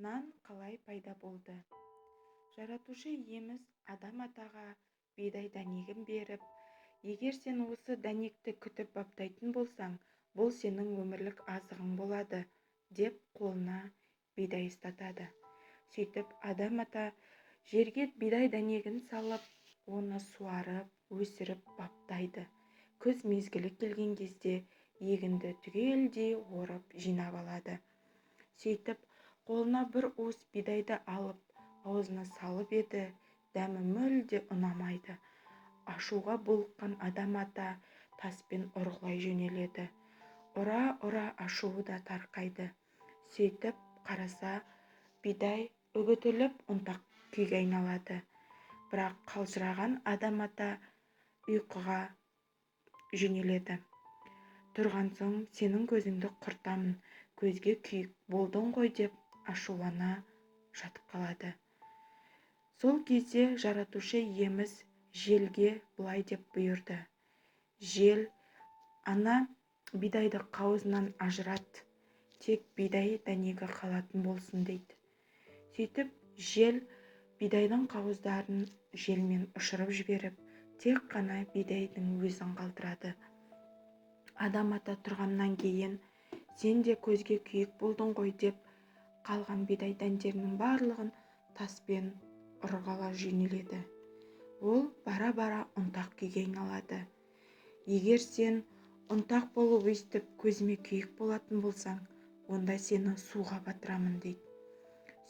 Нан қалай пайда болды? Жаратушы Иеміз Адам атаға бидай дәнегін беріп, егер сен осы дәнекті күтіп баптайтын болсаң, бұл сенің өмірлік азығың болады деп қолына бидай ұстатады. Сөйтіп, Адам ата жерге бидай дәнегін салып, оны суарып, өсіріп, баптайды. Күз мезгілі келген кезде егінді түгелдей орып жинап алады. Сөйтіп, қолына бір уыс бидайды алып, аузына салып еді, дәмі мүлде ұнамайды. Ашуға булыққан Адам ата таспен ұрғылай жөнеледі. Ұра-ұра ашуы да тарқайды. Сөйтіп қараса, бидай үгітіліп ұнтақ күйге айналады. Бірақ қалжыраған Адам ата ұйқыға жөнеледі. Тұрған соң, сенің көзіңді құртамын, көзге күйік болдың ғой деп ашулана жатып қалады. Сол кезде Жаратушы Иеміз желге былай деп бұйырды: Жел, ана бидайды қауызынан ажырат, тек бидай дәнегі қалатын болсын, дейді. Сөйтіп, жел бидайдың қауыздарын желмен ұшырып жіберіп, тек қана бидайдың өзін қалдырады. Адам ата тұрғаннан кейін, сен де көзге күйік болдың ғой деп, қалған бидай дәндерінің барлығын таспен ұрғыла жөнеледі. Ол бара-бара ұнтақ күйге айналады. Егер сен ұнтақ болып өстіп көзіме күйік болатын болсаң, онда сені суға батырамын, дейді.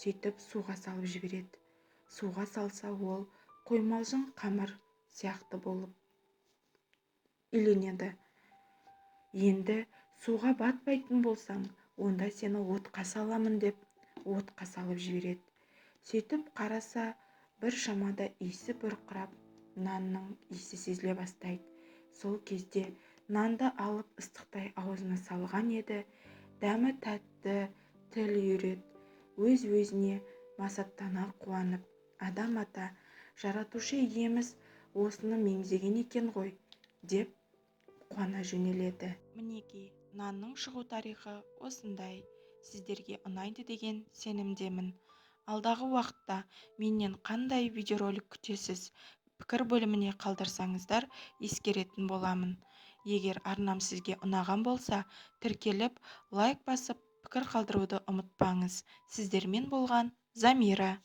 Сөйтіп, суға салып жібереді. Суға салса, ол қоймалжың қамыр сияқты болып иленеді. Енді суға батпайтын болсаң, онда сені отқа саламын деп, отқа салып жібереді. Сөйтіп қараса, бір шамада иісі бұрқырап, нанның иісі сезіле бастайды. Сол кезде нанды алып, ыстықтай аузына салған еді, дәмі тәтті, тіл үйіреді. Өз-өзіне масаттана қуанып, Адам ата: Жаратушы Иеміз осыны меңзеген екен ғой, деп қуана жөнеледі. Мінекей, нанның шығу тарихы осындай. Сіздерге ұнайды деген сенімдемін. Алдағы уақытта менен қандай видеоролик күтесіз, пікір бөліміне қалдырсаңыздар, ескеретін боламын. Егер арнам сізге ұнаған болса, тіркеліп, лайк басып, пікір қалдыруды ұмытпаңыз. Сіздермен болған Замира.